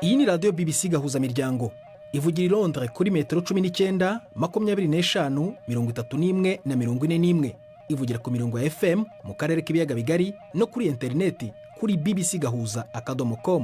Iyi ni radiyo BBC Gahuzamiryango, ivugira i Londres kuri metero 19, 25, 31 na 41. Ivugira ku mirongo ya FM mu karere k'ibiyaga bigari no kuri interineti kuri bbcgahuza.com.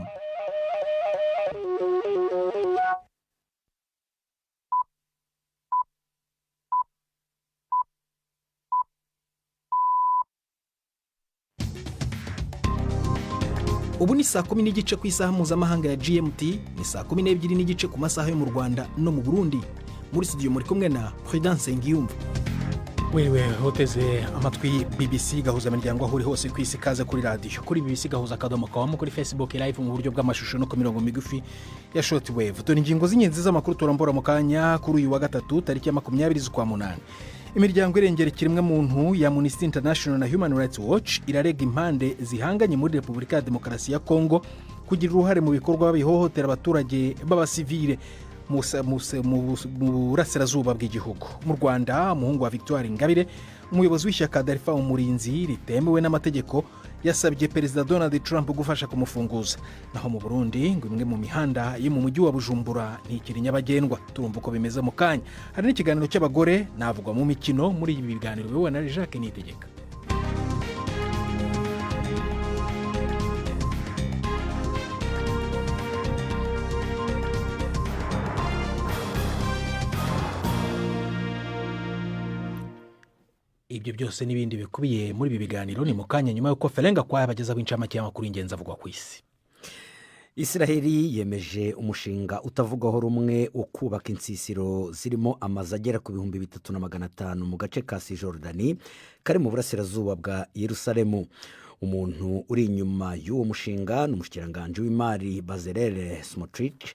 Ubu ni saa 10:30 ku isaha mpuzamahanga ya GMT, ni saa 12:30 ku masaha yo mu Rwanda no mu Burundi. Muri studio muri kumwe na Prudence Nsengiyumva. Wewe uteze amatwi BBC Gahuzamiryango aho uri hose ku isi, kaze kuri radiyo, kuri bbcgahuza.com, kuri Facebook Live mu buryo bw'amashusho no ku mirongo migufi ya short wave. Dore ingingo z'ingenzi z'amakuru turambura mu kanya kuri uyu wa gatatu, tariki ya 20 z'ukwa munani. Imiryango irengera ikiremwamuntu ya Amnesty International na Human Rights Watch irarega impande zihanganye muri Repubulika ya Demokarasi ya Kongo kugira uruhare mu bikorwa bihohotera abaturage b'abasivile mu burasirazuba bw'igihugu. Mu Rwanda, umuhungu wa Victoire Ingabire, umuyobozi w'ishyaka Dalfa Umurinzi ritemewe n'amategeko, yasabye Perezida Donald Trump gufasha kumufunguza. Naho mu Burundi, ngo imwe mu mihanda yo mu mujyi wa Bujumbura ntikiri nyabagendwa. Turumva uko bimeze mu kanya. Hari n'ikiganiro cy'abagore navugwa mu mikino. Muri ibi biganiro biyobowe na Jacques Niyitegeka. Ibyo byose n'ibindi bikubiye muri ibi biganiro ni mu kanya, nyuma y'uko Ferenga Kwaya bagezaho incamake y'amakuru y'ingenzi avugwa ku isi. Israheli yemeje umushinga utavugwaho rumwe wo kubaka insisiro zirimo amazu agera ku 3500 mu gace ka Cisjordani kari mu burasirazuba bwa Yerusalemu. Umuntu uri inyuma y'uwo mushinga ni umushikiranganji w'imari Bezalel Smotrich,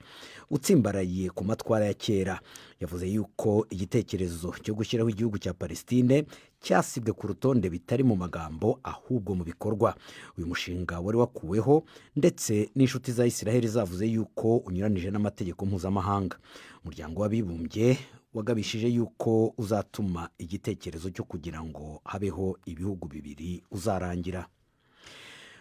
utsimbaraye ku matwara ya kera. Yavuze yuko igitekerezo cyo gushyiraho igihugu cya Palestine cyasibwe ku rutonde bitari mu magambo ahubwo mu bikorwa. Uyu mushinga wari wakuweho, ndetse n'inshuti za Israheli zavuze yuko unyuranije n'amategeko mpuzamahanga. Umuryango w'Abibumbye wagabishije yuko uzatuma igitekerezo cyo kugira ngo habeho ibihugu bibiri uzarangira.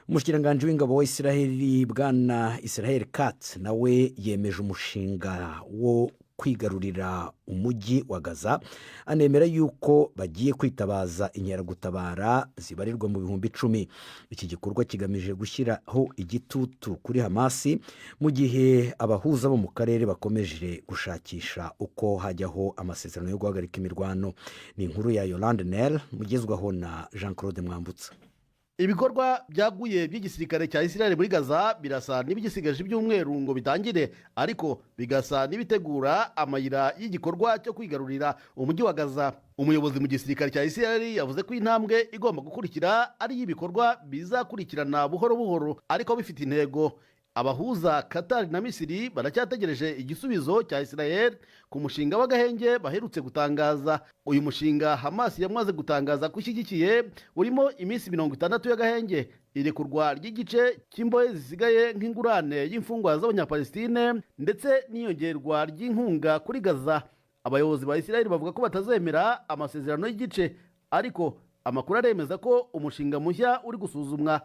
Umushikiranganji w'ingabo wa Israheli Bwana Israel Katz nawe yemeje umushinga wo kwigarurira umujyi wa Gaza, anemera yuko bagiye kwitabaza inkeragutabara zibarirwa mu 10,000. Iki gikorwa kigamije gushyiraho igitutu kuri Hamasi mu gihe abahuza bo mu karere bakomeje gushakisha uko hajyaho amasezerano yo guhagarika imirwano. Ni inkuru ya Yolande Nel mugezwaho na Jean Claude Mwambutsa. Ibikorwa byaguye by'igisirikare cya Israel muri Gaza birasa n'ibigisigaje ibyumweru ngo bitangire, ariko bigasa n'ibitegura amayira y'igikorwa cyo kwigarurira umujyi wa Gaza. Umuyobozi mu gisirikare cya Israel yavuze ko intambwe igomba gukurikira ari ibikorwa bizakurikirana buhoro buhoro ariko bifite intego. Abahuza Qatar na Misiri baracyategereje igisubizo cya Israel ku mushinga w'agahenge baherutse gutangaza. Uyu mushinga Hamas yamaze gutangaza ko ishyigikiye, urimo iminsi 60 y'agahenge, irekurwa ry'igice cy'imbohe zisigaye nk'ingurane y'imfungwa z'Abanyapalestine, ndetse n'iyongerwa ry'inkunga kuri Gaza. Abayobozi ba Israel bavuga ko batazemera amasezerano y'igice, ariko amakuru aremeza ko umushinga mushya uri gusuzumwa.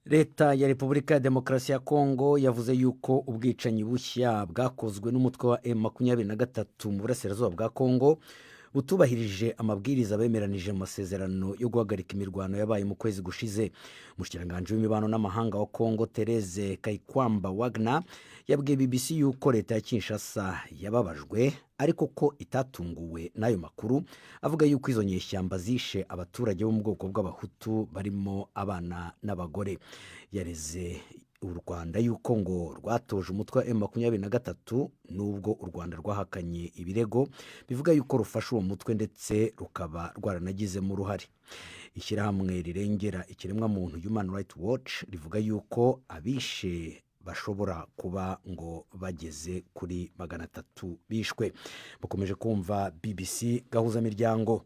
Leta ya Repubulika ya Demokarasi ya Kongo yavuze yuko ubwicanyi bushya bwakozwe n'umutwe wa M23 mu burasirazuba bwa Kongo butubahirije amabwiriza bemeranije mu masezerano yo guhagarika imirwano yabaye mu kwezi gushize. Umushikiranganji w'imibano n'amahanga wa Kongo Therese Kayikwamba Wagner yabwiye BBC yuko leta ya Kinshasa yababajwe ariko ko itatunguwe n'ayo makuru, avuga yuko izo nyeshyamba zishe abaturage bo mu bwoko bw'Abahutu barimo abana n'abagore. Yareze u Rwanda yuko ngo rwatoje umutwe wa M23, nubwo u Rwanda rwahakanye ibirego bivuga yuko rufasha uwo mutwe ndetse rukaba rwaranagizemo uruhare. Ishyirahamwe rirengera ikiremwamuntu Human Rights Watch rivuga yuko abishe bashobora kuba ngo bageze kuri 300 bishwe. Bakomeje kumva BBC Gahuzamiryango.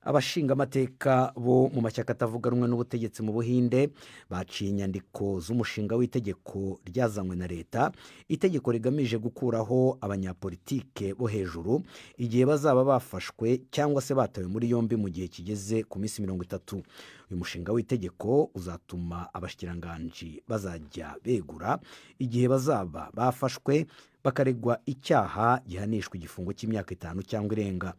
Abashingamateka bo mu mashyaka atavuga rumwe n'ubutegetsi mu Buhinde baciye inyandiko z'umushinga w'itegeko ryazanywe na leta, itegeko rigamije gukuraho abanyapolitike bo hejuru igihe bazaba bafashwe cyangwa se batawe muri yombi mu gihe kigeze ku minsi 30. Uyu mushinga w'itegeko uzatuma abashikiranganji bazajya begura igihe bazaba bafashwe bakaregwa icyaha gihanishwa igifungo cy'imyaka 5 cyangwa irenga.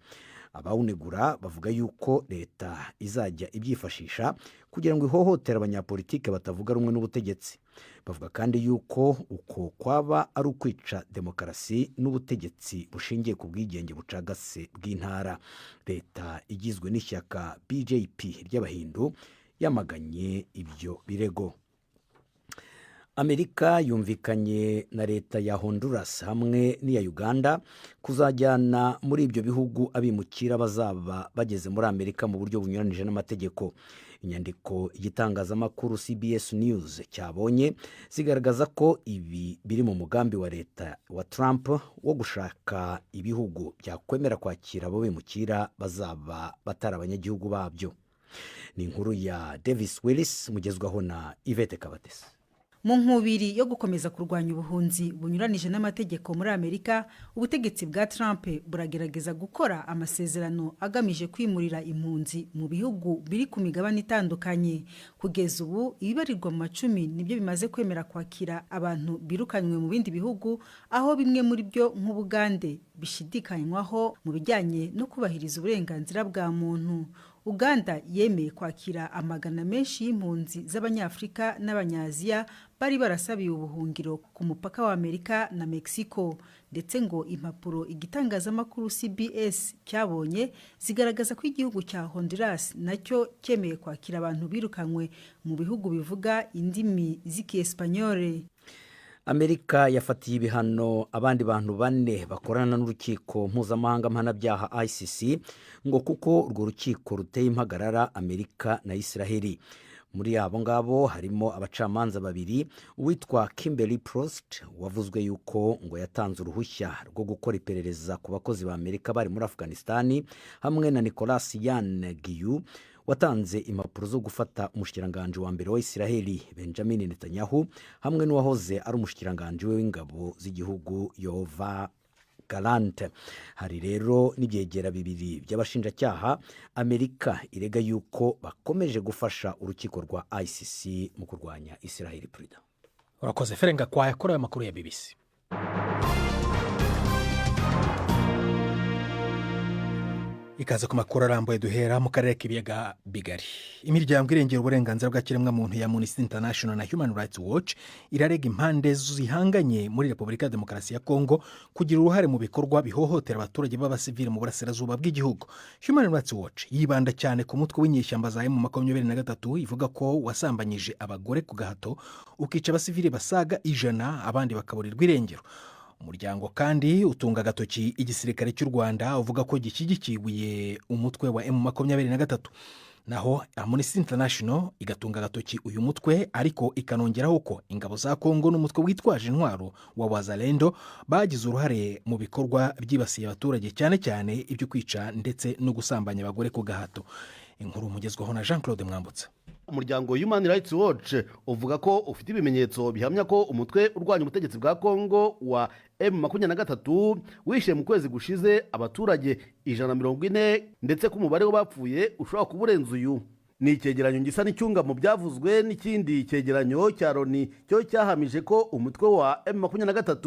Abawunegura bavuga yuko leta izajya ibyifashisha kugira ngo ihohotere abanyapolitike batavuga rumwe n'ubutegetsi. Bavuga kandi yuko uko kwaba ari ukwica demokarasi n'ubutegetsi bushingiye ku bwigenge bucagase bw'intara. Leta igizwe n'ishyaka BJP ry'Abahindu yamaganye ibyo birego. Amerika yumvikanye na leta ya Honduras hamwe n'iya Uganda kuzajyana muri ibyo bihugu abimukira bazaba bageze muri Amerika mu buryo bunyuranije n'amategeko. Inyandiko igitangazamakuru CBS News cyabonye zigaragaza ko ibi biri mu mugambi wa leta wa Trump wo gushaka ibihugu byakwemera kwakira abo bimukira bazaba batari abanyagihugu babyo. Ni inkuru ya Davis Willis mugezwaho na Yvette Kabatesi. Mu nkubiri yo gukomeza kurwanya ubuhunzi bunyuranije n'amategeko muri Amerika, ubutegetsi bwa Trump buragerageza gukora amasezerano agamije kwimurira impunzi mu bihugu biri ku migabane itandukanye. Kugeza ubu ibibarirwa mu macumi nibyo bimaze kwemera kwakira abantu birukanywe mu bindi bihugu, aho bimwe muri byo nk'Ubugande bishidikanywaho mu bijyanye no kubahiriza uburenganzira bwa muntu. Uganda yemeye kwakira amagana menshi y'impunzi z'Abanyafrika n'Abanyaziya bari barasabiye ubuhungiro ku mupaka wa Amerika na Mexico, ndetse ngo impapuro igitangazamakuru CBS cyabonye zigaragaza ko igihugu cya Honduras nacyo cyemeye kwakira abantu birukanywe mu bihugu bivuga indimi z'Ikiespanyole. Amerika yafatiye ibihano abandi bantu 4 bakorana n'urukiko mpuzamahanga mpanabyaha ICC ngo kuko urwo rukiko ruteye impagarara Amerika na Israheli. Muri abo ngabo harimo abacamanza 2, uwitwa Kimberly Prost wavuzwe yuko ngo yatanze uruhushya rwo gukora iperereza ku bakozi ba Amerika bari muri Afghanistan, hamwe na Nicolas Yan Giyu watanze impapuro zo gufata umushikiranganji wa mbere wa Israheli Benjamin Netanyahu, hamwe n'uwahoze ari umushikiranganji w'ingabo z'igihugu Yova Galante. Hari rero n'ibyegera 2 by'abashinjacyaha Amerika irega yuko bakomeje gufasha urukiko rwa ICC mu kurwanya Israheli. Prida urakoze Ferenga kwa yakora amakuru ya BBC. Ikaze ku makuru arambuye duhera mu karere k'ibiyaga bigari. Imiryango irengera uburenganzira bwa kiremwamuntu ya Amnesty International na Human Rights Watch irarega impande zihanganye muri Repubulika ya Demokarasi ya Kongo kugira uruhare mu bikorwa bihohotera abaturage b'abasivili mu burasirazuba bw'igihugu. Human Rights Watch yibanda cyane ku mutwe w'inyeshyamba za M23 ivuga ko wasambanyije abagore ku gahato, ukica abasivili basaga 100 abandi bakaburirwa irengero. Umuryango kandi utunga agatoki igisirikare cy'u Rwanda uvuga ko gishyigikiye umutwe wa M23. Naho Amnesty International igatunga agatoki uyu mutwe, ariko ikanongeraho ko ingabo za Kongo n'umutwe witwaje intwaro wa Wazalendo bagize uruhare mu bikorwa byibasiye abaturage, cyane cyane ibyo kwica ndetse no gusambanya abagore ku gahato. Inkuru mugezwaho na Jean Claude Mwambutsa. Umuryango Human Rights Watch uvuga ko ufite ibimenyetso bihamya ko umutwe urwanya ubutegetsi bwa Kongo wa M23 wishe mu kwezi gushize abaturage 140, ndetse ko umubare w'abapfuye ushobora kuba urenze uyu. Ni icyegeranyo gisa n'icyunga mu byavuzwe n'ikindi cyegeranyo cya Loni cyo cyahamije ko umutwe wa M23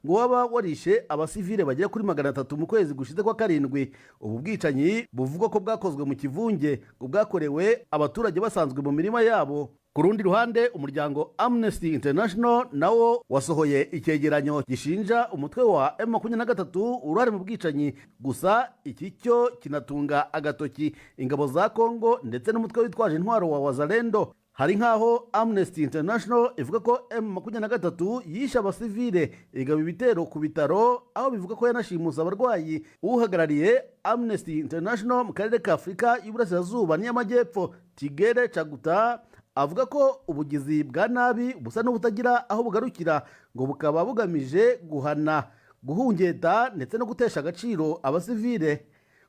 ngo waba warishe abasivile bagera kuri 300 mu kwezi gushize kwa 7. Ubu bwicanyi buvugwa ko bwakozwe mu kivunge, ngo bwakorewe abaturage basanzwe mu mirima yabo. Ku rundi ruhande, umuryango Amnesty International nawo wasohoye icyegeranyo gishinja umutwe wa M23 uruhare mu bwicanyi, gusa iki cyo kinatunga agatoki ingabo za Kongo ndetse n'umutwe witwaje intwaro wa Wazalendo. Hari nkaho Amnesty International ivuga ko M23 yishe abasivile igaba ibitero ku bitaro, aho bivuga ko yanashimusa abarwayi. Uhagarariye Amnesty International mu karere ka Afurika y'Iburasirazuba n'Iy'Amajyepfo, Tigere Chaguta, avuga ko ubugizi bwa nabi busa n'ubutagira aho bugarukira, ngo bukaba bugamije guhana, guhungeta ndetse no gutesha agaciro abasivile.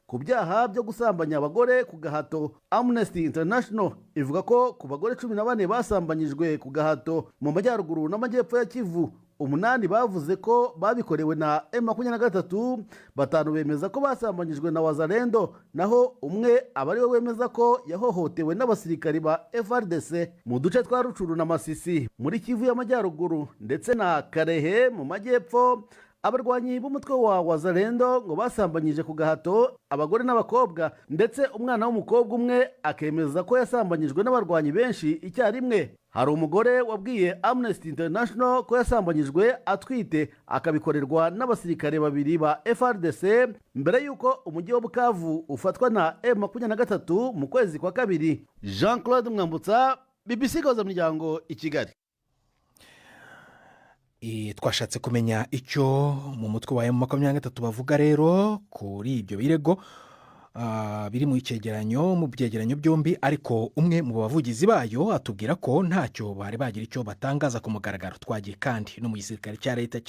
Ku ku byaha byo gusambanya abagore ku gahato. Amnesty International ivuga ko ku bagore 14 basambanyijwe ku gahato mu majyaruguru n'amajyepfo ya Kivu, 8 bavuze ko babikorewe na M23, 5 bemeza ko basambanyijwe na Wazalendo, naho umwe aba ariwe wemeza ko yahohotewe n'abasirikari ba FARDC mu duce twa Rucuru na Masisi muri Kivu y'Amajyaruguru ndetse na Karehe mu majyepfo. Abarwanyi b'umutwe wa Wazalendo ngo basambanyije ku gahato abagore n'abakobwa, ndetse umwana w'umukobwa umwe akemeza ko yasambanyijwe n'abarwanyi benshi icyarimwe. Hari umugore wabwiye Amnesty International ko yasambanyijwe atwite akabikorerwa n'abasirikare 2 ba FARDC mbere y'uko umujyi wa Bukavu ufatwa na M23 mu kwezi kwa 2. Jean Claude Mwambutsa, BBC Gahuza Miryango i Kigali. Twashatse kumenya icyo mu mutwe wa M23 bavuga rero kuri ibyo birego biri mu cyegeranyo, mu byegeranyo byombi, ariko umwe mu bavugizi bayo atubwira ko ntacyo bari bagira icyo batangaza ku mugaragaro. Twagiye kandi no mu gisirikare cya leta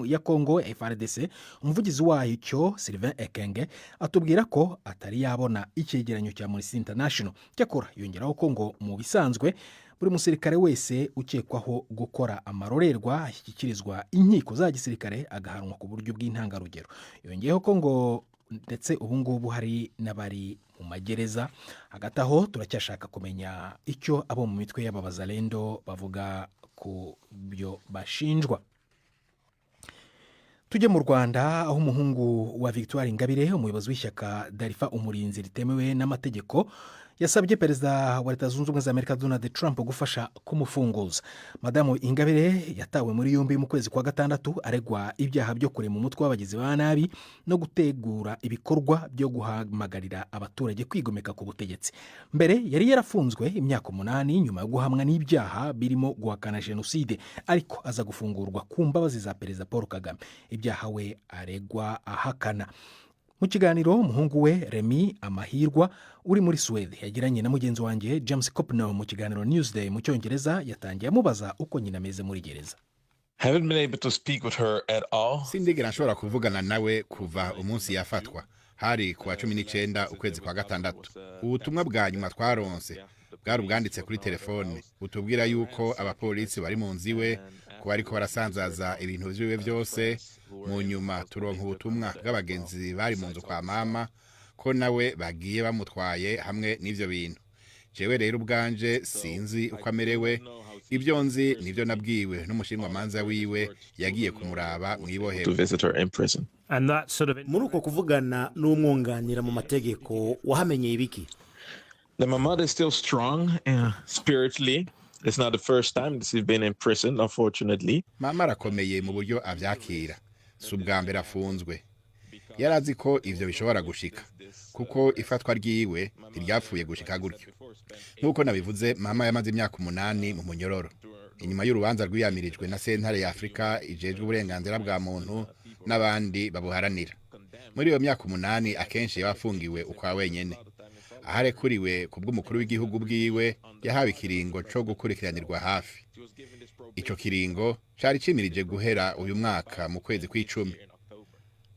ya Congo FARDC, umuvugizi wayo cyo Sylvain Ekenge atubwira ko atari yabona icyegeranyo cya Amnesty International. Cyakora yongeraho ko ngo mu bisanzwe buri musirikare wese ukekwaho gukora amarorerwa ashyikirizwa inkiko za gisirikare agahanwa ku buryo bw'intangarugero. Yongeyeho ko ngo ndetse ubu ngubu hari n'abari mu magereza. Hagati aho turacyashaka kumenya icyo abo mu mitwe y'ababazalendo bavuga ku byo bashinjwa. Tujye mu Rwanda, aho umuhungu wa Victoire Ingabire, umuyobozi w'ishyaka Darifa Umurinzi ritemewe n'amategeko, yasabye Perezida wa Leta Zunze Ubumwe za Amerika Donald Trump gufasha kumufunguza. Madamu Ingabire yatawe muri yombi mu kwezi kwa 6 aregwa ibyaha byo kurema umutwe w'abagizi ba nabi no gutegura ibikorwa byo guhamagarira abaturage kwigomeka ku butegetsi. Mbere yari yarafunzwe imyaka 8 nyuma yo guhamwa n'ibyaha birimo guhakana jenoside, ariko aza gufungurwa ku mbabazi za Perezida Paul Kagame. Ibyaha we aregwa ahakana. Mu kiganiro umuhungu we Remy Amahirwa uri muri Swede yagiranye na mugenzi wanjye James Kopner mu kiganiro Newsday mu Cyongereza, yatangiye amubaza uko nyina ameze muri gereza. Sindigera nshobora kuvugana nawe kuva umunsi yafatwa, hari kuwa 19 ukwezi kwa 6. Ubutumwa bwa nyuma twaronse bwari ubwanditse kuri telefone butubwira yuko abapolisi bari mu nzu iwe, ko bariko barasanzaza ibintu vyiwe byose. Mu nyuma turonka ubutumwa bw'abagenzi bari mu nzu kwa mama ko nawe bagiye bamutwaye hamwe n'ivyo bintu. Jewe rero ubwanje sinzi uko amerewe, ibyo nzi nivyo nabwiwe n'umushingamanza wiwe yagiye kumuraba mwibohero. Muri uko kuvugana n'umwunganira mu mategeko wahamenyeye ibiki? My mother is still strong spiritually. It's not the first time she's been in prison, unfortunately. Mama arakomeye mu buryo avyakira. Si ubwa mbere afunzwe. Yarazi ko ivyo bishobora gushika, kuko ifatwa ryiwe ntiryapfuye gushika gutyo. Nk'uko nabivuze, mama yamaze imyaka 8 mu munyororo. Inyuma y'urubanza rwiyamirijwe na sentare ya Afrika ijejwe uburenganzira bwa muntu n'abandi babuharanira. Muri iyo myaka 8 akenshi yabafungiwe ukwa wenyene. Aharekuriwe ku bw'umukuru w'igihugu bwiwe yahawe ikiringo co gukurikiranirwa hafi. Ico kiringo cari cimirije guhera uyu mwaka mu kwezi kw'icumi.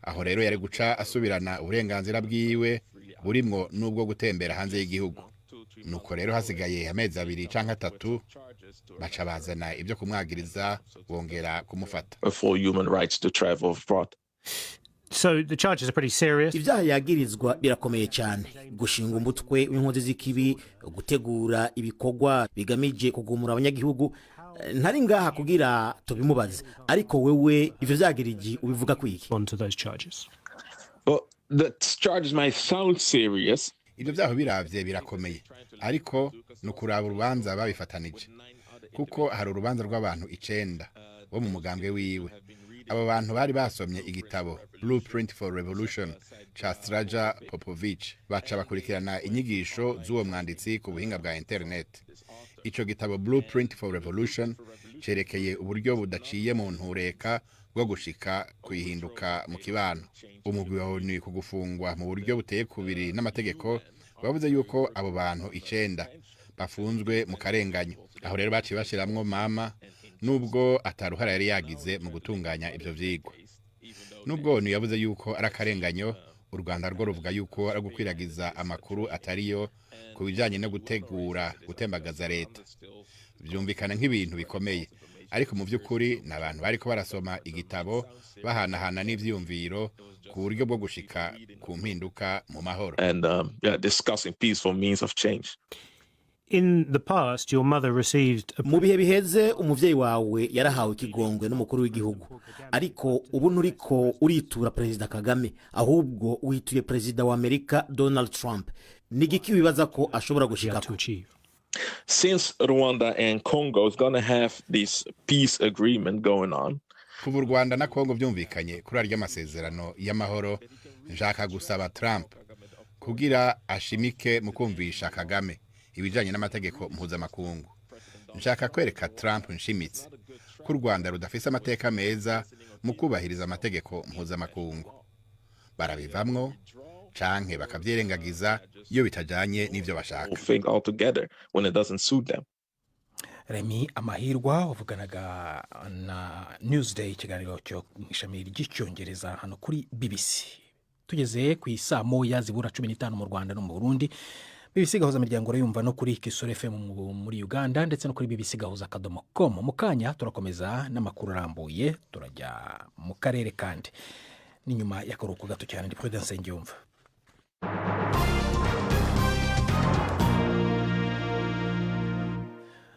Aho rero yari guca asubirana uburenganzira bwiwe burimwo n'ubwo gutembera hanze y'igihugu. Nuko rero hasigaye amezi 2 canke 3 baca bazana ibyo kumwagiriza bongera kumufata. So the charges are pretty serious. Ibyaha yagirizwa birakomeye cyane, gushinga umutwe w'inkozi z'ikibi, gutegura ibikorwa bigamije kugumura abanyagihugu. Ntari ngaha kugira tubimubaze, ariko wewe ivyo vyagiriji ubivuga kwiki? Onto those charges. Well, the charges might sound serious. Ibyo byaho biravye birakomeye, ariko nukuraba urubanza babifatanije, kuko hari urubanza rw'abantu 9 bo mu mugambwe wiwe. Abo bantu bari basomye igitabo Blueprint for Revolution cha Straja Popovich, baca bakurikirana inyigisho z'uwo mwanditsi ku buhinga bwa internet. Ico gitabo Blueprint for Revolution cerekeye uburyo budaciye mu ntureka bwo gushika kuyihinduka mu kibano. Umugwi wa ONU ku gufungwa mu buryo buteye kubiri n'amategeko bavuze yuko abo bantu 9 bafunzwe mu karenganyo. Aho rero baciye bashiramwo mama, nubwo ataruhara yari yagize mu gutunganya ivyo vyigwa. Nubwo ONU yavuze yuko ari akarenganyo, U Rwanda rwo ruvuga yuko ari gukwiragiza amakuru atariyo ku bijyanye no gutegura gutembagaza leta. Byumvikana nk'ibintu bikomeye, ariko mu by'ukuri ni abantu bariko barasoma igitabo, bahanahana n'ivyiyumviro ku buryo bwo gushika ku mpinduka mu mahoro. And yeah, discussing peaceful means of change. In the past, your mother received a Mu bihe biheze, umuvyeyi wawe yarahawe ikigongwe n'umukuru w'igihugu, ariko ubu nturiko uritura Perezida Kagame, ahubwo wituye Perezida wa Amerika Donald Trump. Ni igiki wibaza ko ashobora gushikako? to achieve. Since Rwanda and Congo is going to have this peace agreement going on, Kuva u Rwanda na Kongo byumvikanye kuri arya masezerano y'amahoro, nshaka gusaba Trump kugira ashimike mu kumvisha Kagame ibijyanye n'amategeko mpuzamakungu. Nshaka kwereka Trump nshimitse ko u Rwanda rudafise amateka meza mu kubahiriza amategeko mpuzamakungu. Barabivamwo canke bakavyirengagiza iyo bitajanye n'ivyo bashaka. thing altogether when it doesn't suit them. Remy Amahirwa wavuganaga na Newsday, ikiganiro cyo mu ishami ry'Icyongereza hano kuri BBC. Tugeze ku isaa 12:45 mu Rwanda no mu Burundi. BBC Gahuza Miryango urayumva no kuri Kisoro FM muri Uganda, ndetse no kuri bbcgahuza.com. Mu kanya turakomeza n'amakuru arambuye, turajya mu karere kandi ni nyuma y'akaruhuko gato cyane. Ndi Prudence Nsengiyumva.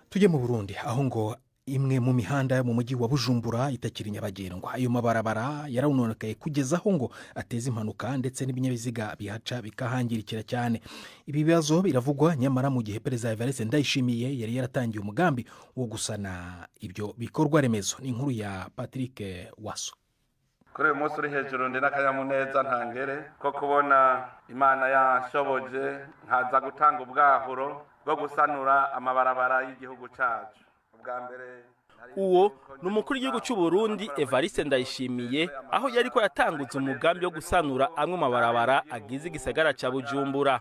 Tujye mu Burundi, aho ngo imwe mu mihanda yo mu mujyi wa Bujumbura itakiri nyabagendwa. Ayo mabarabara yarawunonekaye kugeza aho ngo ateza impanuka, ndetse n'ibinyabiziga bihaca bikahangirikira cyane. Ibi bibazo biravugwa nyamara mu gihe Perezida Evariste Ndayishimiye yari yaratangiye umugambi wo gusana ibyo bikorwa remezo. Ni inkuru ya Patrick Waso. Kuri uyu munsi uri hejuru, ndi n'akanyamuneza ntangere ko kubona Imana yanshoboje nkaza gutanga ubwahuro bwo gusanura amabarabara y'igihugu cyacu. Ubwa mbere Uwo ni umukuru w'igihugu cy'u Burundi Evariste Ndayishimiye, aho yari ko yatanguza umugambi wo gusanura amwe mu mabarabara agize igisagara cya Bujumbura.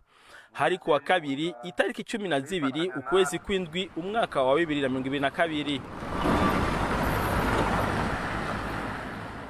Hari kuwa kabiri, itariki 12 ukwezi kw'indwi, umwaka wa 2022.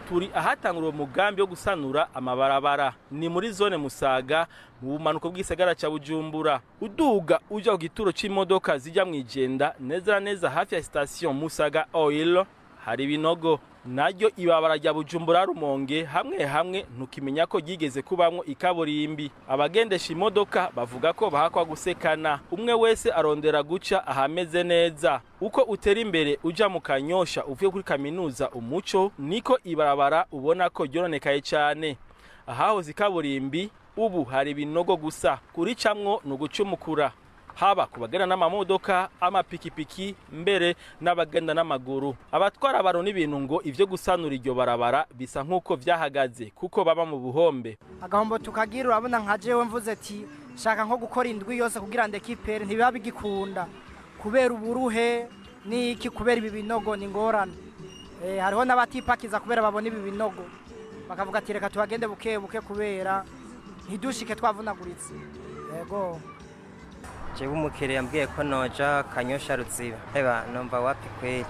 Turi ahatangura uwo mugambi wo gusanura amabarabara, ni muri zone Musaga mu bumanuko bw'igisagara cya Bujumbura. Uduga uja ku gituro c'imodoka zijya mu Ijenda, neza na neza hafi ya sitasiyo Musaga Oil, hari ibinogo. Naryo ibabara rya Bujumbura Rumonge, hamwe hamwe ntukimenya ko ryigeze kubamwo ikaburimbi. Abagendesha imodoka bavuga ko bahakwa gusekana, umwe wese arondera guca ahameze neza. Uko utera imbere uja mu Kanyosha uvuye kuri kaminuza Umuco, niko ibarabara ubona ko ryononekaye cyane. Ahahoze ikaburimbi ubu hari ibinogo gusa, kuricamwo ni ugucumukura, haba ku bagenda n'amamodoka, amapikipiki, mbere n'abagenda n'amaguru. Abatwara abantu n'ibintu ngo ivyo gusanura iryo barabara bisa nk'uko vyahagaze, kuko baba mu buhombe. Agahombo tukagira, urabona nka jewe mvuze ati shaka nko gukora indwi yose kugira ndekipere, ntibiba bigikunda kubera uburuhe n'iki, kubera ibi binogo ni ingorane. Hariho n'abatipakiza kubera babona ibi binogo, bakavuga ati reka tuhagende buke buke kubera ntidushike twavunaguritse, yego. Jewe umukiriya yambwiye ko noja Kanyosha Ruziba, eba numva wapi kweli.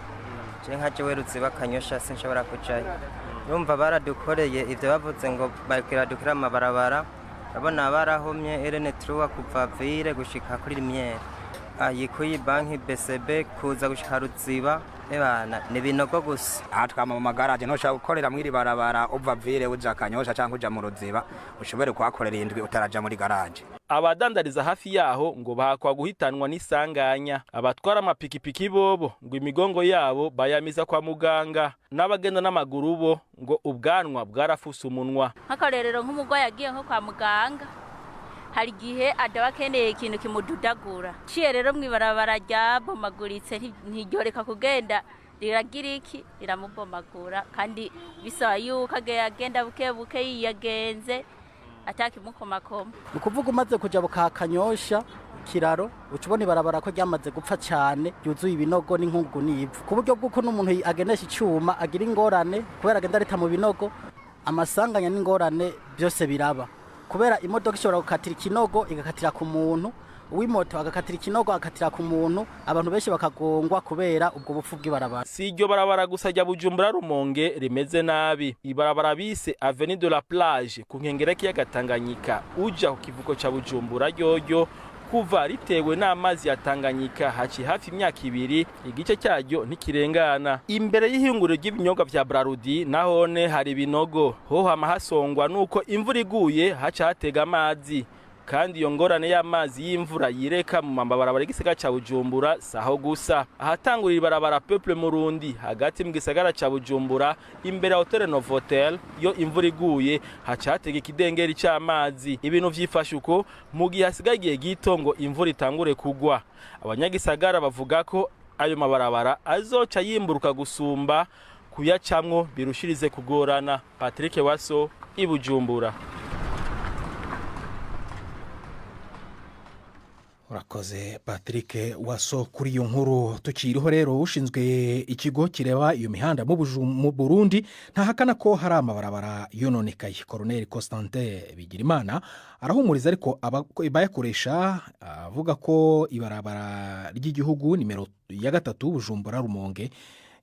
Je nka jewe Ruziba Kanyosha sinshobora kujayo. Urumva baradukoreye ivyo bavuze ngo bakiradukira amabarabara, urabona barahomye RN trois kuva ville gushika kuri Lumière, ayikuye banki BCB kuza gushika Ruziba, ebana ni binogo gusa. Aha twama mu magaraje, ntushobora gukorera mw'iri barabara uva ville uja Kanyosha canke uja mu Ruziba, ushobore kuhakorera indwi utaraja muri garaje. Abadandariza hafi yaho ngo bahakwa guhitanwa n'isanganya. Abatwara amapikipiki bobo ngo imigongo yabo bayamiza kwa muganga, n'abagenda n'amaguru bo ngo ubwanwa bwarafuse umunwa. Nk'akarorero, nk'umurwayi agiye nko kwa muganga, hari igihe adaba akeneye ikintu kimududagura. Ciye rero mw'ibarabara ryabomaguritse, ntiryoreka kugenda, riragira iki, riramubomagura, kandi bisaba yuko agenda buke buke yiyagenze atakimukomakoma. Ni ukuvuga umaze kuja Kanyosha kiraro, uca ubona ibarabara ko ryamaze gupfa cyane, ryuzuye ibinogo n'inkungu n'ivu, ku buryo bw'uko n'umuntu agendesha icyuma agira ingorane kubera agenda arita mu binogo. Amasanganya n'ingorane byose biraba kubera imodoka ishobora gukatira ikinogo igakatira ku muntu, Uw'imoto agakatira ikinogo, agakatira ku muntu, abantu benshi bakagongwa kubera ubwo bupfu bw'ibarabara. Si iryo barabara gusa rya Bujumbura Rumonge rimeze nabi. Ibarabara bise Avenue de la Plage ku nkengera y'ikiyaga Tanganyika uja ku kivuko ca Bujumbura ryoryo, kuva ritewe n'amazi ya Tanganyika haci hafi imyaka 2, igice cyaryo ntikirengana. Imbere y'ihinguriro ry'ibinyobwa vya Brarudi nahone hari ibinogo, ho hama hasongwa nuko imvura iguye haca hatega amazi. Kandi iyo ngorane y'amazi y'imvura yireka mu mabarabara y'igisagara ca Bujumbura saho gusa. Ahatangurira ibarabara Peuple Murundi hagati mu gisagara ca Bujumbura imbere ya Hotel Novotel, iyo imvura iguye haca hatega ikidengeri c'amazi. Ibintu vyifashe uko mu gihe hasigaye igihe gito ngo imvura itangure kugwa. Abanyagisagara bavuga ko ayo mabarabara azoca yimburuka gusumba kuyacamwo birushirize kugorana. Patrick Waso, i Bujumbura. Urakoze Patrick Waso kuri iyo nkuru. Tukiriho rero, ushinzwe ikigo kireba iyo mihanda mu Burundi ntahakana ko hari amabarabara yononekaye. Colonel Constantin Bigirimana arahumuriza ariko abayakoresha, avuga ko ibarabara ry'igihugu nimero ya 3 Bujumbura Rumonge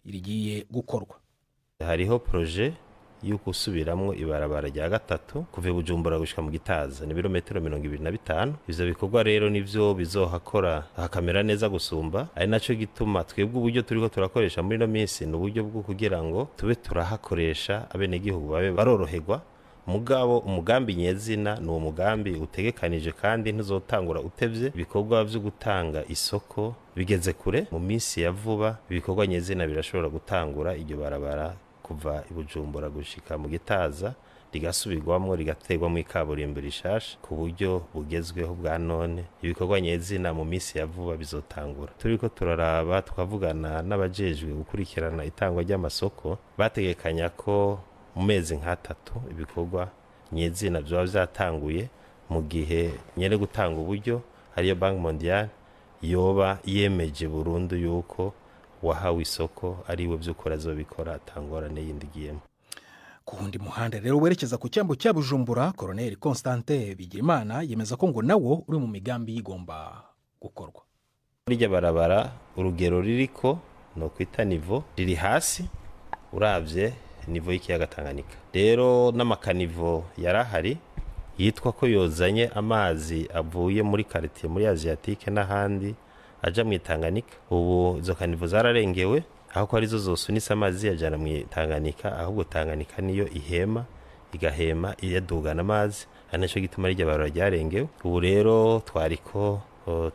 rigiye gukorwa. Hariho projet yuko usubiramwo ibarabara rya 3 kuva Bujumbura gushika mu Gitaza ni ibirometero 25. Ivyo bikorwa rero nivyo bizohakora hakamera neza gusumba, ari naco gituma twebwe uburyo turiko turakoresha muri no minsi ni uburyo bwo kugira ngo tube turahakoresha abenegihugu babe baroroherwa. Mugabo umugambi nyezina ni uwo mugambi utegekanije kandi ntuzotangura utevye. Ibikorwa vyo gutanga isoko bigeze kure, mu minsi ya vuba ibikorwa nyezina birashobora gutangura, iryo barabara kuva i Bujumbura gushika mu Gitaza rigasubirwamwo rigaterwamwo ikaburimbo rishasha ku buryo bugezweho bwa none. Ibikorwa nyezina mu minsi ya vuba bizotangura. Turiko turaraba tukavugana n'abajejwe gukurikirana itangwa ry'amasoko, bategekanya ko mu mezi nk'atatu ibikorwa nyezina vyoba vyatanguye, mu gihe nyene gutanga uburyo ariyo Banque Mondiale yoba yemeje burundu yuko wahawe isoko ariwe by'ukora azobikora atangorane yindi giyemo. Ku wundi muhanda rero werekeza ku cyambu cya Bujumbura, Colonel Constantin Bigirimana yemeza ko ngo nawo uri mu migambi igomba gukorwa. Rijya barabara urugero ririko no kwita nivo riri hasi uravye nivo y'ikiyaga Tanganyika. Rero n'amakanivo yarahari yitwa ko yozanye amazi avuye muri quartier muri Asiatique n'ahandi aja mu Tanganyika. Ubu izo kanivo zararengewe, aho ko arizo zosunitse amazi yajana mu Tanganyika, ahubwo Tanganyika niyo ihema igahema iyadugana amazi, ari naco gituma rijya barabara ryarengewe. Ubu rero twariko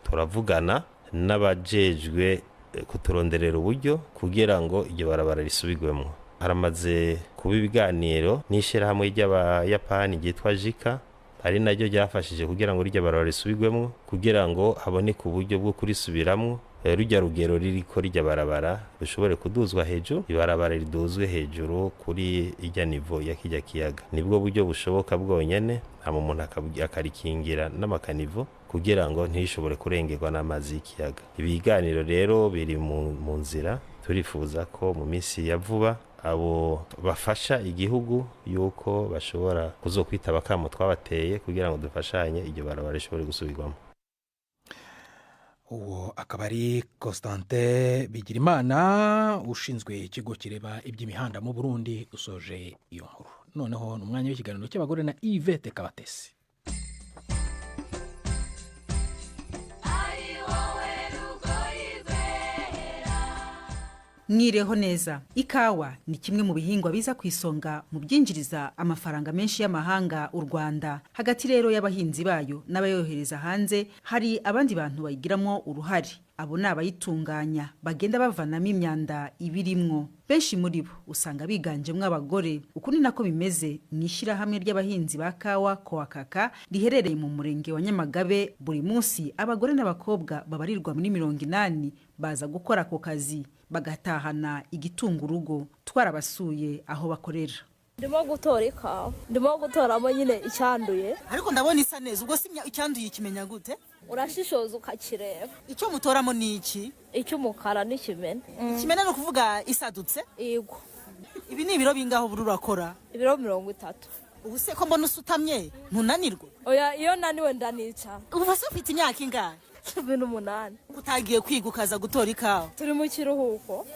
turavugana n'abajejwe kuturonderera uburyo kugira ngo iryo barabara risubirwemo. Haramaze kuba ibiganiro n'ishirahamwe ry'Abayapani ryitwa JICA, ari naryo ryafashije kugira ngo rijya barabara risubirwemo, kugira ngo haboneke uburyo bwo kurisubiramwo, rujya rugero ririko rijya barabara rushobore kuduzwa hejuru, ibarabara riduzwe hejuru kuri ijya nivo ya kijya kiyaga. Nibwo buryo bushoboka bwonyene, hama umuntu akarikingira n'amakanivo kugira ngo ntishobore kurengerwa n'amazi y'ikiyaga. Ibiganiro rero biri mu nzira, turifuza ko mu minsi ya vuba abo bafasha igihugu yuko bashobora kuzokwitaba kamo twabateye kugira ngo dufashanye iryo barabara rishobore gusubirwamo. Uwo akaba ari Constantin Bigirimana ushinzwe ikigo kireba iby'imihanda mu Burundi, usoje iyo nkuru. Noneho ni umwanya w'ikiganiro cy'abagore na Yvette Kabatesi. Mwireho neza. Ikawa ni kimwe mu bihingwa biza ku isonga mu byinjiriza amafaranga menshi y'amahanga u Rwanda. Hagati rero y'abahinzi bayo n'abayohereza hanze hari abandi bantu bayigiramo uruhare. Abo ni abayitunganya bagenda bavanamo imyanda ibirimwo. Benshi muri bo usanga biganjemwo abagore. Uku ni nako bimeze mu ishyirahamwe ry'abahinzi ba kawa Koakaka riherereye mu murenge wa Nyamagabe. Buri munsi abagore n'abakobwa babarirwa muri 80 baza gukora ako kazi, bagatahana igitunga urugo. Twarabasuye aho bakorera. Ndimo gutora ikawa, ndimo gutoramo nyine icyanduye, ariko ndabona isa neza. Ubwo si icyanduye ikimenya gute? Urashishoza ukakireba. Icyo mutoramo ni iki? Icy'umukara n'ikimene. Ikimene ni ukuvuga isadutse? Yego. Ibi ni ibiro bingaho buri urakora? Ibiro 30. Ubu se ko mbona usutamye ntunanirwa? Oya, iyo naniwe ndanica. Ubu se ufite imyaka ingahe? 18. Utagiye kwiga ukaza gutora ikawa? Turi mu kiruhuko.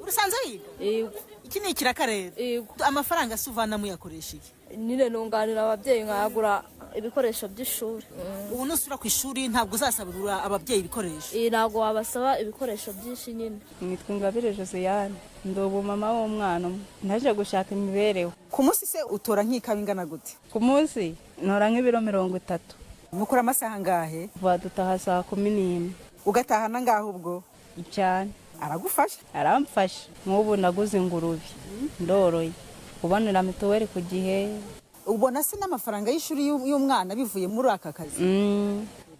Urusanzwe wiga? Yego. Iki ni ikiraka rero? Yego. Amafaranga se uvanamo uyakoresha iki? Nyine nunganira ababyeyi nkagura ibikoresho by'ishuri. Ubu nusubira ku ishuri ntabwo uzasabira ababyeyi ibikoresho? Ntabwo wabasaba ibikoresho byinshi nyine. Nitwa Ingabire Josiane, ndi umumama w'umwana umwe, naje gushaka imibereho. Ku munsi se utora nk'ikawa ingana gute? Ku munsi ntora nk'ibiro 30. Mukora amasaha angahe? Badutaha saa 11. Ugatahana ngaho ubwo? Cyane. Aragufasha? Aramfasha. Nk'ubu naguze ingurube, ndoroye, kubonera mituweli ku gihe. Ubona se n'amafaranga y'ishuri y'umwana bivuye muri aka kazi?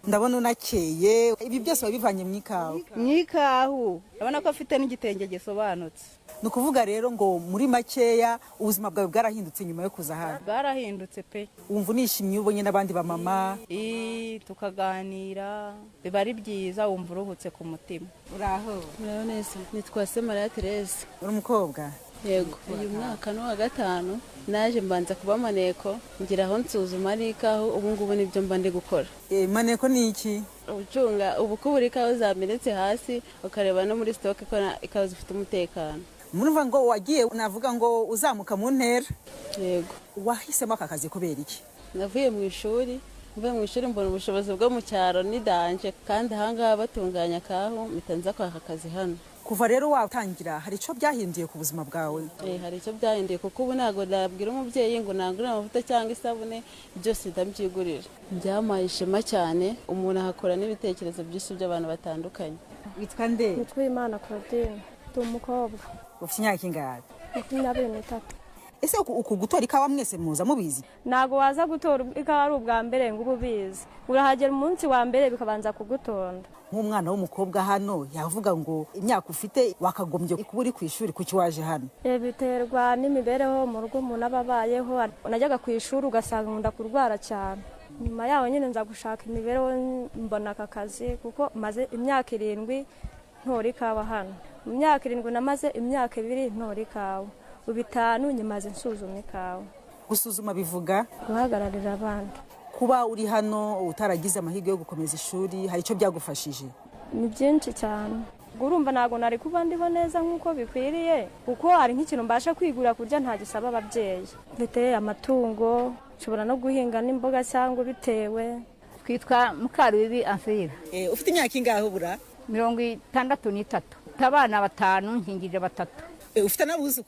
Ndabona unakeye, ibi byose wabivanye mu ikawa. Mu ikawa, urabona ko afite n'igitenge gisobanutse. Ni ukuvuga rero ngo muri makeya ubuzima bwawe bwarahindutse nyuma yo kuza hano? Bwarahindutse pe. Wumva unishimye ubonye n'abandi bamama? Tukaganira, biba ari byiza, wumva uruhutse ku mutima. Uraho? Uraho neza. Nitwa Semariya Therese. Uri umukobwa? Yego. Uyu mwaka ni uwa 5 naje mbanza kuba maneko, ngira aho nsuzuma ari ikawa, ubu ngubu nibyo mba ndi gukora. Maneko ni iki? Ucunga ubukubura ikawa zamenetse hasi, ukareba no muri stock ko ikawa zifite umutekano. Murumva ngo wagiye navuga ngo uzamuka mu ntera? Yego. Wahisemo aka kazi kubera iki? Navuye mu ishuri, mbona ubushobozi bwo mu cyaro ni danje, kandi ahangaha batunganya kaho mpita nza kwaka akazi hano. Kuva rero watangira hari icyo byahinduye ku buzima bwawe? Hari icyo byahinduye kuko ubu ntabwo nabwira umubyeyi ngo nangure amavuta cyangwa isabune, byose ndabyigurira. Byampaye ishema cyane, umuntu ahakora n'ibitekerezo byinshi by'abantu batandukanye. Witwa nde? Nitwa Imana Claudine, ndi umukobwa. Ufite imyaka ingahe? 23. Ese uku gutora ikawa mwese muza mubizi? Ntabwo waza gutora ikawa ari ubwa mbere ngo ube ubizi. Urahagera umunsi wa mbere bikabanza kugutonda. Nk'umwana w'umukobwa hano yavuga ngo imyaka ufite wakagombye kuba uri ku ishuri, kuki waje hano? Biterwa n'imibereho mu rugo umuntu aba abayeho. Najyaga ku ishuri ugasanga nkunda kurwara cyane. Nyuma yaho nyine nza gushaka imibereho mbona aka kazi kuko maze imyaka 7 ntora ikawa hano. Mu myaka 7 namaze imyaka 2 ntora ikawa. Ubu 5 nyimaze nsuzuma ikawa. Gusuzuma bivuga? Guhagararira abandi. Kuba uri hano utaragize amahirwe yo gukomeza ishuri hari icyo byagufashije? Ni byinshi cyane. Urumva ntabwo nari kuba ndiho neza nk'uko bikwiriye, kuko hari nk'ikintu mbasha kwigura kurya ntagisaba ababyeyi. Mfite amatungo, nshobora no guhinga n'imboga cyangwa bitewe. Twitwa Mukarubibi Amfira. Ufite imyaka ingahe ubura? 63. Abana 5 nkingije 3. Ufite n'abuzuku?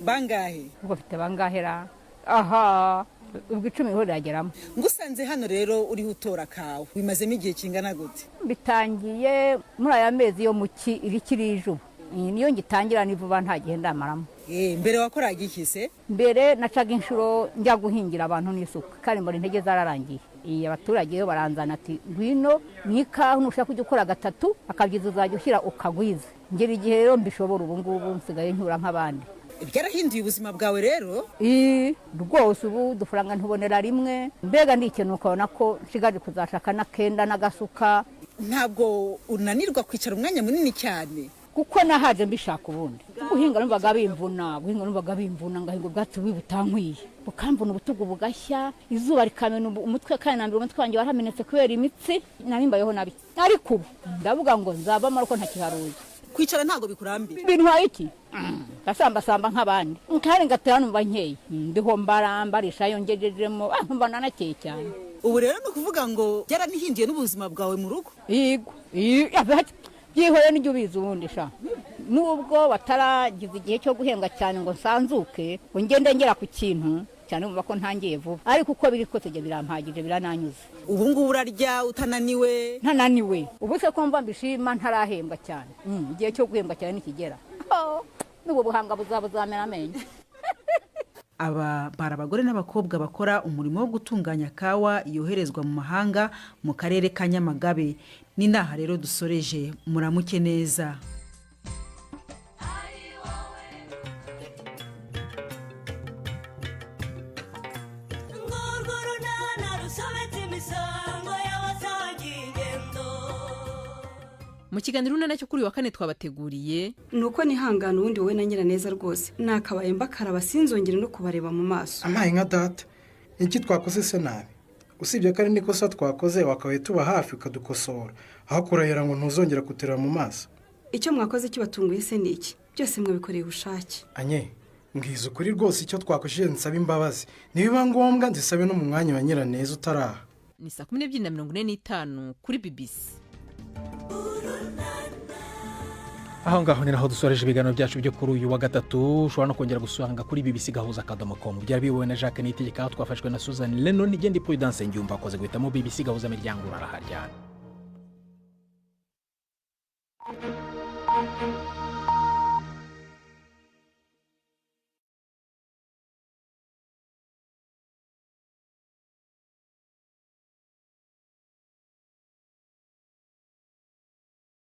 Bangahe? Ubwo ufite bangahe ra? Aha, ubwo 10 ho rageramo. Ngusanze hano rero uriho utora kawe, bimazemo igihe kingana gute? Bitangiye muri aya mezi yo muki irikiri ijuba. Niyo ngitangira ni vuba nta gihe ndamaramo. Mbere wakoraga iki se? Mbere nacaga inshuro njya guhingira abantu n'isuka, kandi mbona intege zararangiye. Abaturage yo baranzana ati ngwino mwikaho nushaka kujya ukora 3 akabyiza uzajya ushyira ukagwiza. Ngera igihe rero mbishobora ubu ngubu nsigaye ncyura nk'abandi. Byarahinduye ubuzima bwawe rero? Rwose ubu udufaranga ntubonera rimwe, mbega ndi ikintu ukabona ko nshigaje kuzashaka n'akenda n'agasuka. Ntabwo unanirwa kwicara umwanya munini cyane? Kuko nahaje mbishaka ubundi. Guhinga numvaga bimvuna, ngahinga ubwatsi butankwiye. Bukamvuna ubutugu bugashya, izuba rikamena umutwe kandi nambira umutwe wanjye waramenetse kubera imitsi, narimbayeho nabi. Ariko ubu ndavuga ngo nzabamo ariko ntakiharuye. Kwicara ntago bikurambira? Bintwaye iki? Ndasambasamba nk'abandi. Kandi ngatera numva nkeye. Ndiho mbarambarisha yongejejemo, mba nanakeye cyane. Ubu rero ni ukuvuga ngo byaranihinduye n'ubuzima bwawe mu rugo? Yego. Byihoreye n'ijya ubizi ubundi sha. Nubwo bataragize igihe cyo guhembwa cyane ngo nsanzuke, ngo ngende ngera ku kintu cyane umva ko ntangiye vuba. Ariko uko biri kose jye birampagije birananyuze. Ubu ngubu urarya utananiwe? Ntananiwe. Ubu se ko mva mbishima ntarahembwa cyane. Igihe cyo guhembwa cyane nikigera. N'ubu buhanga buzamera amenyo. Aba bari abagore n'abakobwa bakora umurimo wo gutunganya kawa yoherezwa mu mahanga mu karere ka Nyamagabe. Ni naha rero dusoreje, muramuke neza. Mu kiganiro urunana cyo kuri wa kane twabateguriye nuko nihangana ubundi wowe na Nyiraneza rwose nakabaye mbakaraba sinzongere no kubareba mu maso. Amaye nka data Iki twakoze se nabi? Usibye ko ari n'ikosa twakoze, wakabaye tuba hafi ukadukosora, aho kurahira ngo ntuzongera kutureba mu maso. Icyo mwakoze kibatunguye se ni iki? Byose mwabikoreye ubushake. Anye, mbwiza ukuri rwose icyo twakojeje, nsaba imbabazi, nibiba ngombwa nzisabe no mu mwanya wa Nyiraneza utaraha. Ni saa 12:45 kuri BBC. Aho ngaho ni naho dusoreje ibiganiro byacu byo kuri uyu wa gatatu. Ushobora no kongera gusanga kuri bbc.gahuza.com. Byari biyobowe na Jacques Niyitegeka, aho twafashwe na Susan Lennon. Igenda Prudence Ngiyumva akoze guhitamo BBC Gahuza Miryango. Uraharyana.